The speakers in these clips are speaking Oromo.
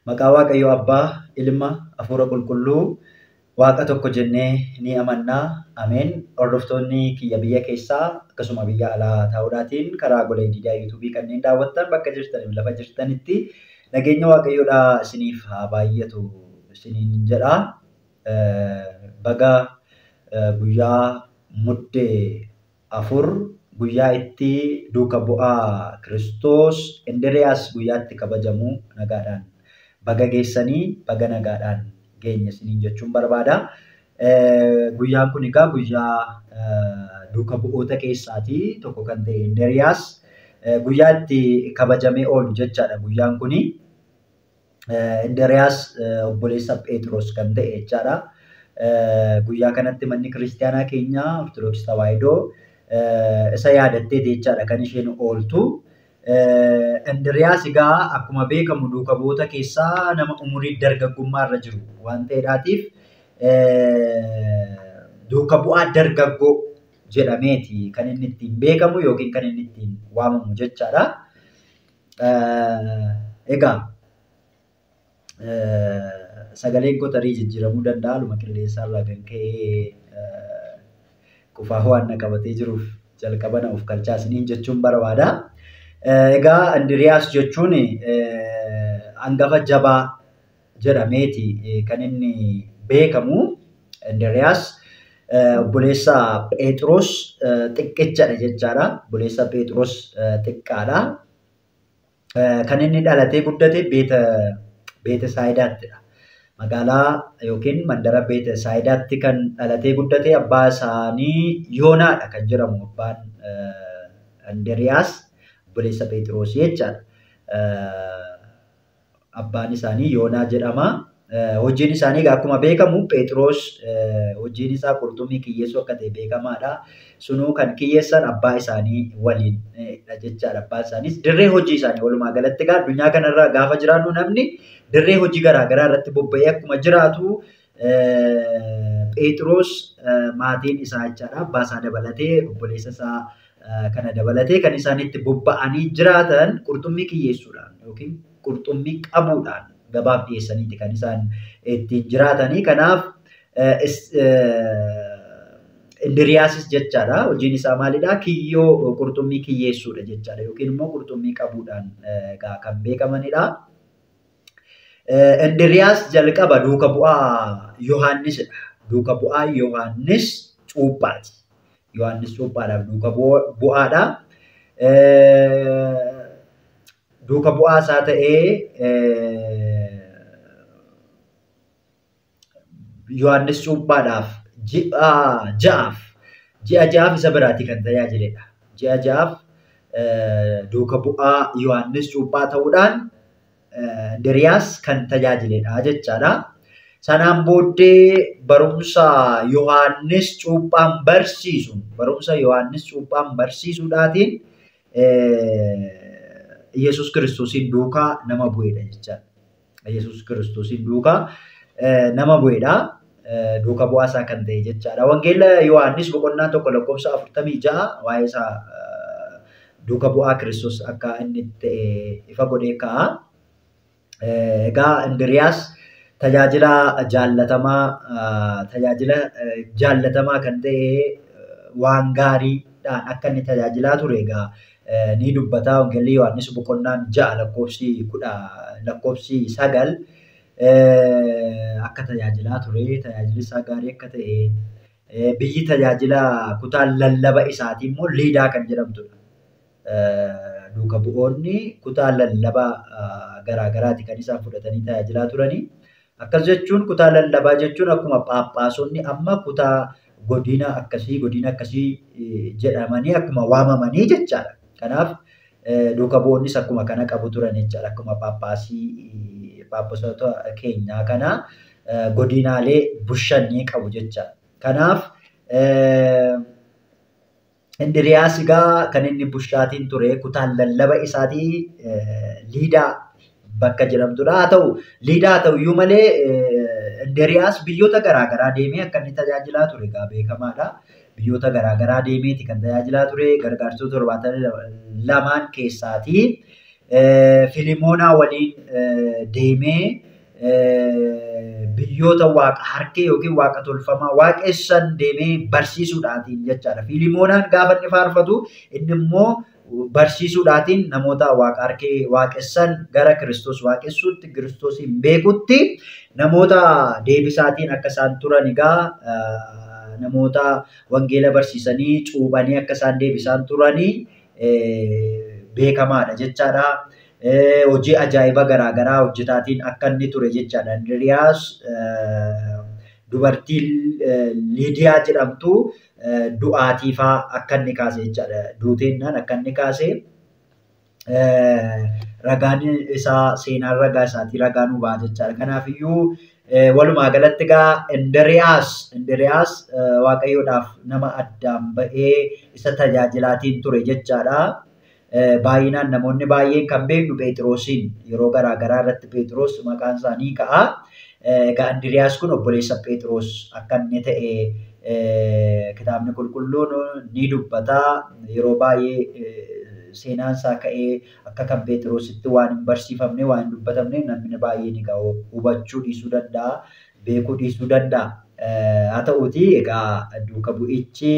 Maqaa Waaqayyoo Abbaa, Ilma, Hafuura Qulqulluu, Waaqa tokko jennee ni amannaa. Ameen. Hordoftoonni kiyya biyya keessaa akkasuma biyya alaa ta'uudhaatiin karaa gola diidaa yuutuubii kanneen daawwattan bakka jirtaniif lafa jirtanitti nageenya Waaqayyoodhaa isiniif haa baay'atu isiniin jedha. Baga guyyaa Muddee 4 guyyaa itti duuka bu'aa Kiristoos Indiriyaas guyyaa itti kabajamu nagaadhaan baga geessanii baga nagaadhaan geenye isiniin jechuun barbaada. Guyyaan kun egaa guyyaa duuka bu'oota keessaatii tokko kan ta'e Indiriyaas guyyaa itti kabajamee oolu jechaadha guyyaan kuni. Indiriyaas obboleessa Phexros kan ta'e jechaadha. Guyyaa kanatti manni kiristaanaa keenya Ortodoksii Tawaahidoo isa yaadatteeti jechaadha kan isheen ooltu. Indiriyaas egaa akkuma beekamu duuka bu'oota keessaa nama umurii dargaggummaa irra jiru waan ta'eedhaatiif duuka bu'aa dargaggoo jedhameeti kan inni ittiin beekamu yookiin kan inni ittiin waamamu jechaadha. Egaa sagaleen koo tarii jijjiiramuu danda'a haaluma qilleensaa irraa kan ka'e qufaa waan na qabatee jiruuf jalqaba na of galchaa isiniin jechuun barbaada. Egaa Indiriyaas jechuun hangafa jabaa jedhameeti kan inni beekamu. Indiriyaas obboleessa Phexros xiqqichadha jechaadha. Obboleessa Phexros xiqqaadha. Kan inni dhalatee guddate Beeta Saayidaattidha. Magaalaa yookiin mandara Beeta Saayidaatti kan dhalatee guddate abbaa isaanii Yoonaadha kan jedhamu abbaan Indiriyaas obboleessa Phexros jechaadha. Abbaan isaanii Yoonaa jedhama. Hojiin isaanii akkuma beekamu Phexros hojiin isaa qurxummii kiyyeessuu akka ta'e beekamaadha. Sunuu kan kiyyeessan abbaa isaanii waliin jechaadha. Abbaan isaaniis dirree hojii isaanii walumaa galatti egaa addunyaa kanarra gaafa jiraannu namni dirree hojii garaagaraa irratti bobba'ee akkuma jiraatu Phexros maatiin isaa jechaadha. Abbaa isaa dabalatee obboleessa isaa kana dabalatee kan isaan itti bobba'anii jiraatan qurxummii kiyyeessuudhaan yookiin qurxummii qabuudhaan gabaaf dhiyeessaniiti kan isaan ittiin jiraatanii. Kanaaf Indiriyaasis jechaadha. Hojiin isaa maalidha? Kiyyoo qurxummii kiyyeessuudha jechaadha. Yookiin immoo qurxummii qabuudhaan kan beekamanidha. Indiriyaas jalqaba duuka bu'aa Yohaannisidha. Duuka bu'aa Yohaannis Cuuphaati. Yohaannis Cuuphaadhaaf duuka bu'aadha. Duuka bu'aa isaa ta'ee Yohaannis Cuuphaadhaaf ji'a ja'aaf isa biraati kan tajaajiledha. Ji'a ja'aaf duuka bu'aa Yohaannis Cuuphaa ta'uudhaan Indiriyaas kan tajaajiledha jechaadha. Sanaan booddee barumsa Yohaannis Cuuphaan barsiisuun barsiisuudhaatiin Yesuus Kiristoosiin duukaa nama bu'edha jechaadha. Yesuus Kiristoosiin duukaa nama bu'edha. Duuka bu'aa isaa kan ta'e jechaadha. Wangeela Yohaannis boqonnaa 1 lakkoofsa 46 waa'ee isaa duuka bu'aa Kiristoos akka inni ta'e ifa godhee kaa'a. Egaa Indiriyaas tajaajila jaallatamaa kan ta'e waan gaariidhaan akka inni tajaajilaa ture egaa ni dubbata. Wangeelli Yohaannis boqonnaan 6 lakkoofsi 10 lakkoofsi 9 akka tajaajilaa ture, tajaajilli isaa gaarii akka ta'e, biyyi tajaajila kutaa lallaba isaatii immoo Liidaa kan jedhamtudha. Duuka bu'oonni kutaa lallaba garaagaraati kan isaan fudhatanii tajaajilaa turanii. Akkas jechuun kutaa lallabaa jechuun akkuma phaaphaasonni amma kutaa godina akkasii jedhamanii akkuma waamamanii jechaadha. Kanaaf duuka bu'oonnis akkuma kana qabu turan jechaadha. Akkuma phaaphaasota keenyaa kana godinaalee bushanii qabu jechaadha. Kanaaf Indiriyaas egaa kan inni bushaatiin ture kutaan lallaba isaatii Liidaa bakka jedhamtudha. Haa ta'u Liidaa haa ta'u iyyuu malee Indiriyaas biyyoota garaagaraa deemee akka inni tajaajilaa ture egaa beekamaadha. Biyyoota garaagaraa deemeeti kan tajaajilaa ture gargaartota 72 keessaatii Filimoonaa waliin deemee biyyoota waaqa harkee yookiin waaqa tolfamaa waaqessan deemee barsiisuudhaatiin jechaadha. Filimoonaan gaafa inni faarfatu inni immoo barsiisuudhaatiin namoota waaqa harkee waaqessan gara Kiristoos waaqessuutti, Kiristoosiin beekutti namoota deebisaatiin akka isaan turan egaa namoota wangeela barsiisanii cuuphanii akka isaan deebisaan turanii beekamaadha jechaadha. Hojii ajaa'iba garaagaraa hojjetaatiin akka inni ture jechaadha. Indiriyaas dubartii Liidiyaa jedhamtu du'aatiifaa akka inni kaase jechaadha. Duuteennaan akka inni kaase ragaan isaa seenaan ragaa isaatii ragaa nu ba'a jechaadha. Kanaafiyyuu walumaa galatti egaa Indiriyaas Waaqayyoodhaaf nama addaan ba'ee isa tajaajilaatiin ture jechaadha. Baay'inaan namoonni baay'een kan beeknu Phexrosiin yeroo garaagaraa irratti Phexros maqaan isaanii ka'a. Egaa Indiriyaas kun obboleessa Phexros akka inni ta'e kitaabni qulqulluun ni dubbata. Yeroo baay'ee seenaan isaa ka'ee akka kan Phexrositti waan hin barsiifamne waan hin dubbatamne namni baay'een egaa hubachuu dhiisuu danda'a, beekuu dhiisuu danda'a. Haa ta'uutii egaa duuka bu'ichi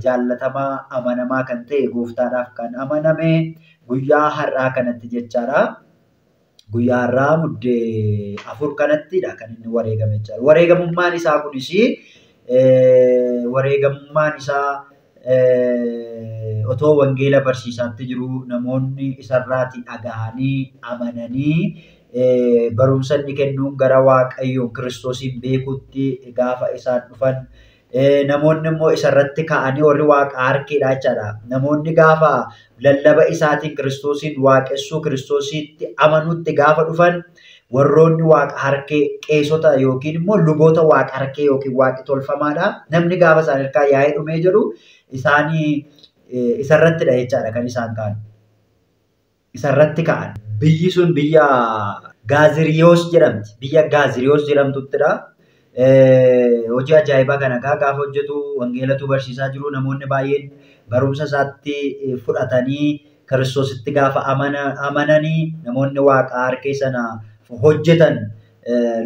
jaallatamaa amanamaa kan ta'e gooftaadhaaf kan amaname guyyaa har'aa kanatti jechaadha. Guyyaa har'aa muddee 4 kanattidha kan inni wareegame jechaadha. Wareegamummaan isaa kunis wareegamummaan isaa otoo wangeela barsiisaatti jiru namoonni isarraati dhagahanii amananii barumsa inni kennuun gara Waaqayyoon Kiristoosiin beekuutti gaafa isaan dhufan namoonni immoo isarratti ka'anii warri waaqa harkeedha jechaadha. Namoonni gaafa lallaba isaatiin Kiristoosiin waaqessuu Kiristoositti amanuutti gaafa dhufan warroonni waaqa harkee qeesota yookiin immoo luboota waaqa harkee yookiin waaqi tolfamaadha. Namni gaafa isaan harkaa yaa'ee dhumee jedhu isaanii isarrattidha jechaadha kan isaan ka'an. Isarratti ka'an. Biyyi sun biyya Gaaziriyoos jedhamti. Biyya Gaaziriyoos jedhamtuttidha. Hojii ajaa'ibaa kana gaafa hojjetu wangeelatu barsiisaa jiru namoonni baay'een barumsa isaatti fudhatanii Kiristoositti gaafa amananii namoonni waaqa harkee sana hojjetan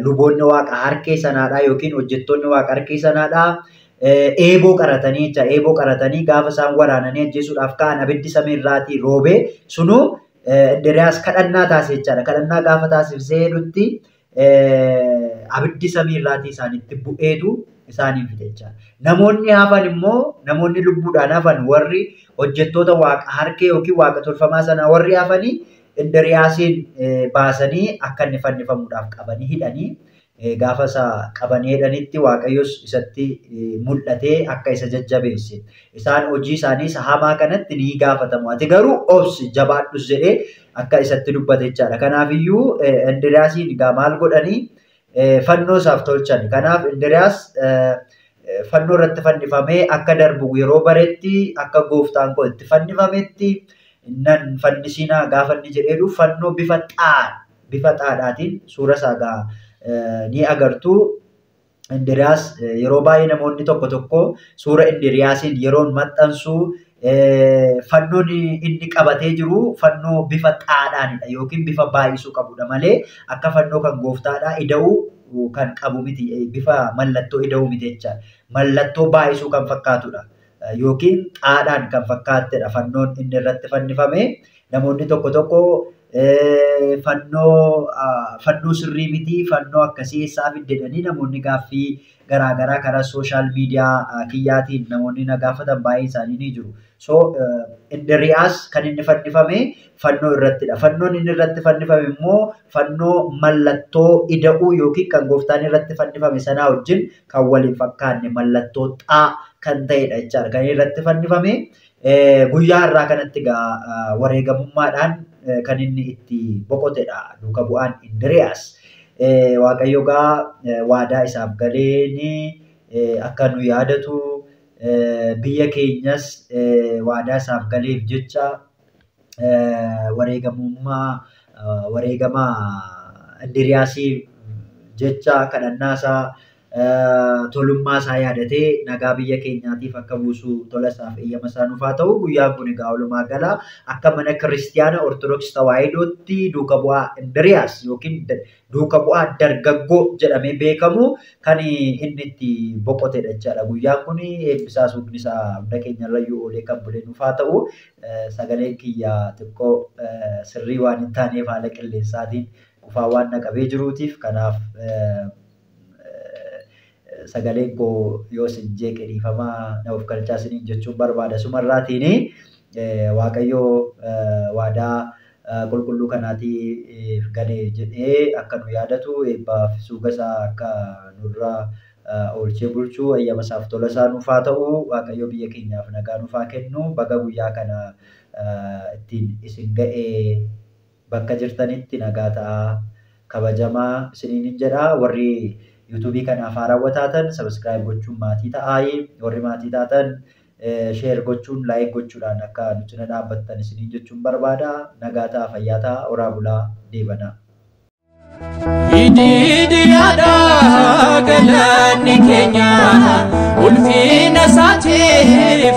luboonni waaqa harkee sanaadha yookiin hojjettoonni waaqa harkee sanaadha. Eeboo qaratanii jecha eeboo qaratanii gaafa isaan waraananii ajjeesuudhaaf ka'an abiddi samiirraatii roobee sunuu Indiriyaas kadhannaa taasise jechaadha. Kadhannaa gaafa taasisee jedhutti abiddi samiirraatii isaanitti bu'eetu isaaniin fide jechaadha. Namoonni hafan immoo namoonni lubbuudhaan hafan warri hojjettoota waaqa harkee yookiin waaqa tolfamaa sanaa warri hafanii Indiriyaasiin baasanii akka inni fannifamuudhaaf qabanii hidhanii gaafa isa qabanii hidhanitti Waaqayyos isatti mul'atee akka isa jajjabeesse. Isaan hojii isaanii isa hamaa kanatti ni gaafatamu. Ati garuu obsi jabaadhus jedhee akka isatti dubbate jechaadha. Kanaafiyyuu Indiriyaasiin egaa maal godhanii fannoo isaaf tolchan. Kanaaf Indiriyaas fannoo irratti fannifamee akka darbu yeroo baretti akka gooftaan koo itti fannifametti nan fannisinaa gaafa inni jedheedhu fannoo bifa xaadhaatiin suura isaa gaa ni agartu. Indiriyaas yeroo baay'ee namoonni tokko tokko suura Indiriyaasiin yeroon maxxansu fannoon inni qabatee jiru fannoo bifa xaadhaanidha yookiin bifa baay'isuu qabudha malee akka fannoo kan gooftaadhaa ida'uu kan qabu miti bifa mallattoo ida'uu miti jechaadha. Mallattoo baay'isuu kan fakkaatudha yookiin xaadhaan kan fakkaattedha fannoon inni irratti fannifame. Namoonni tokko tokko fannoo sirrii miti fannoo akkasii eessaa fidde jedhanii namoonni gaaffii garaagaraa karaa sooshaal miidiyaa kiyyaatiin namoonni na gaafatan baay'een isaanii ni jiru. So Indiriyaas kan inni fannifame fannoo irrattidha. Fannoon inni irratti fannifame immoo fannoo mallattoo ida'uu yookiin kan gooftaan irratti fannifame sanaa wajjin kan waliin fakkaanne mallattoo xaa kan ta'edha jechaadha. Kan inni irratti fannifame guyyaa har'aa kanatti egaa wareegamummaadhaan kan inni itti boqotedha duuka bu'aan Indiriyaas. Waaqayyo egaa waadaa isaaf galeeni akka nu yaadatu biyya keenyas waadaa isaaf galeef jecha wareegamummaa wareegama Indiriyaasiif jecha kadhannaa isaa Tolummaa isaa yaadatee nagaa biyya keenyaatiif akka buusu tola isaaf eeyyama isaa nuuf haa ta'u. Guyyaan kun egaa walumaa gala akka mana kiristiyaana Ortodoksii Tawaahidootti duuka bu'aa Indiriyaas yookiin duuka bu'aa dargaggoo jedhamee beekamu kan inni itti boqotedha jechaadha. Guyyaan kun eebbisaa suuqni isaa hunda keenyarrayyuu oolee kan bule nuuf haa ta'u. Sagaleen kiyya xiqqoo sirrii waan hin taaneef haala qilleensaatiin qufaa waan na qabee jiruutiif kanaaf sagaleen koo yoo isin jeeqe dhiifamaa na of galchaa isiniin jechuun barbaada. Sumarraatiin Waaqayyo waadaa qulqulluu kanaatiif galee jedhee akka nu yaadatu eebbaaf suuqa isaa akka nurraa oolchee bulchuu eeyyama isaaf tola isaa nuuf haa ta'u. Waaqayyo biyya keenyaaf nagaa nuuf haa kennu. Baga guyyaa kana ittiin isin ga'ee bakka jirtanitti nagaa ta'aa kabajamaa isiniin hin jedha. Warri yuutuubii kanaaf haarawwa taatan sabiskiraayib gochuun maatii ta'aayi. Warri maatii taatan sheer gochuun laayik gochuudhaan akka nu cina dhaabbattan isiniin jechuun barbaada. Nagaa ta'aa, fayyaa ta'aa, horaa bulaa, deebanaa. Ididiyaadha galanni keenya ulfina isaatiif.